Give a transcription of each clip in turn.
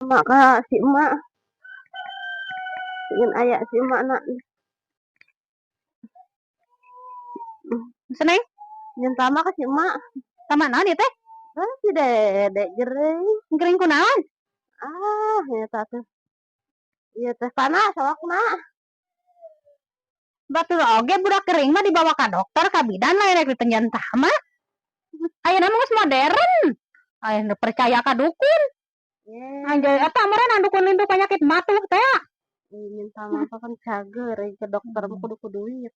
Mak ka si emak. Ingin aya si emak nak. Seneng, Nyen tama ka si emak. Tama naon ieu teh? Ah, si Dede gering. Gering kunaon? Ah, eta teh. Ieu teh panas awakna. Batur oge budak gering mah dibawa ka dokter, ka bidan lah, rek ditenjan tama. Ayeuna mah geus modern. Aya percaya ka dukun. Ye, Anjay, eta meureun dukun itu penyakit matuh teh. Nyen tama apa kan cager ke dokter mah kudu ku duit.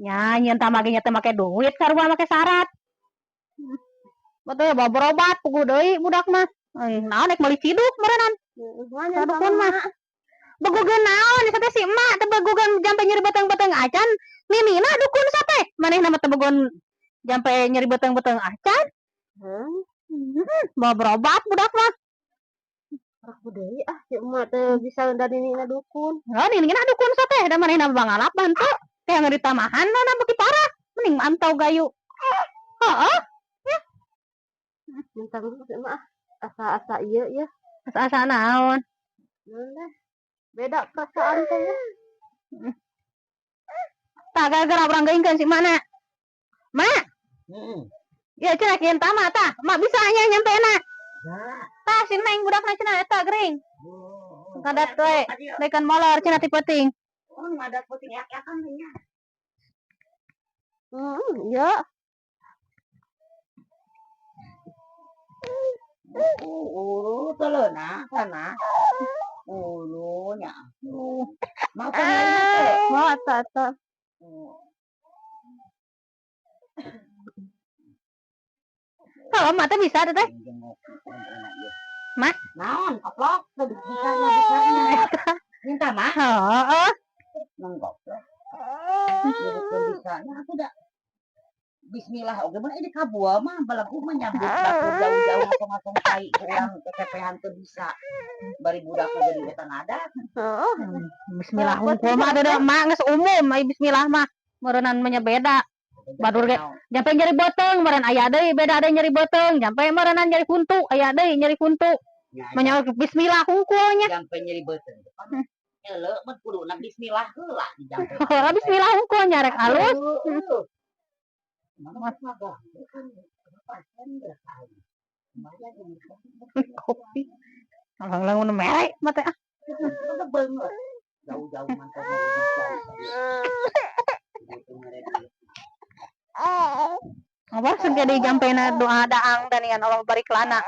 Nya, nyeun tama ge nya teh make duit, sarua make syarat. Betul ya, bawa berobat puguh deui budak mah. Eh, naon rek meuli ciduk meureunnan. Heeh, Ka dukun mah. Begugeun naon eta teh si emak teh begugeun jampe nyeri beuteung-beuteung acan. Ninina dukun sate. Manehna mah teu begugeun jampe nyeri beuteung-beuteung acan. Heuh, Bawa berobat budak mah. Rek deui ah, si emak teh bisa da ninina dukun. Oh, ninina dukun sate da manehna bangalap bantu. Kayak ngeritamahan na beuki parah. Mending mantau gayu. Heeh, Nyen tama si emak ah. Asa-asa ieu ya. Asa-asa naon. Naon teh? Beda perasaan teh ya. Tah, gara-gara urang geuingkeun si mana. Mak, Heeh. ya cenah kieu tama tah. Mak bisa nya nyampe na. Ya. Tah, si Neng budakna cenah eta gering. Oh. Ngadat we, dekan molor cenah ti peuting. Oh, ngadat peuting yak-yakan teh nya. Heeh, iya. Ulu teleuna sana. Ulu nya. Makan lain teh. Mau eta eta. Oh. Kalau mak teh bisa teh. Mah? Naon, koplok teu bisanya bisanya. Minta mah. Heeh. Nang goblok. Nyebutkeun bisanya aku da. Bismillah oge mun ini kabua mah balagu mah nyambut batur jauh-jauh ngatong-ngatong tai ku urang kekepehan teu bisa. Bari budak oge di eta ngadat. Heeh. Bismillah hungkul mah ada mak geus umum ai bismillah mah. Meureunnan mah nya beda. Badur ge jampe nyeri beuteung meureun aya deui beda deui nyeri beuteung, jampe meureunnan nyeri huntu aya deui nyeri huntu. Manya bismillah hungkul nya. Jampe nyeri beuteung. Heuleuh mah kuduna bismillah heula di jampe. Heeh, bismillah hungkul nya rek alus. Heeh. Mana mah ganggu kan pasien berkali. Lumayan ini. Kopi. Lang-lang nu mere mah teh ah. Banget. Jauh-jauh mantap gitu mere duit. Apa sengke di jampena doa daang dan dengan Allah barik lana.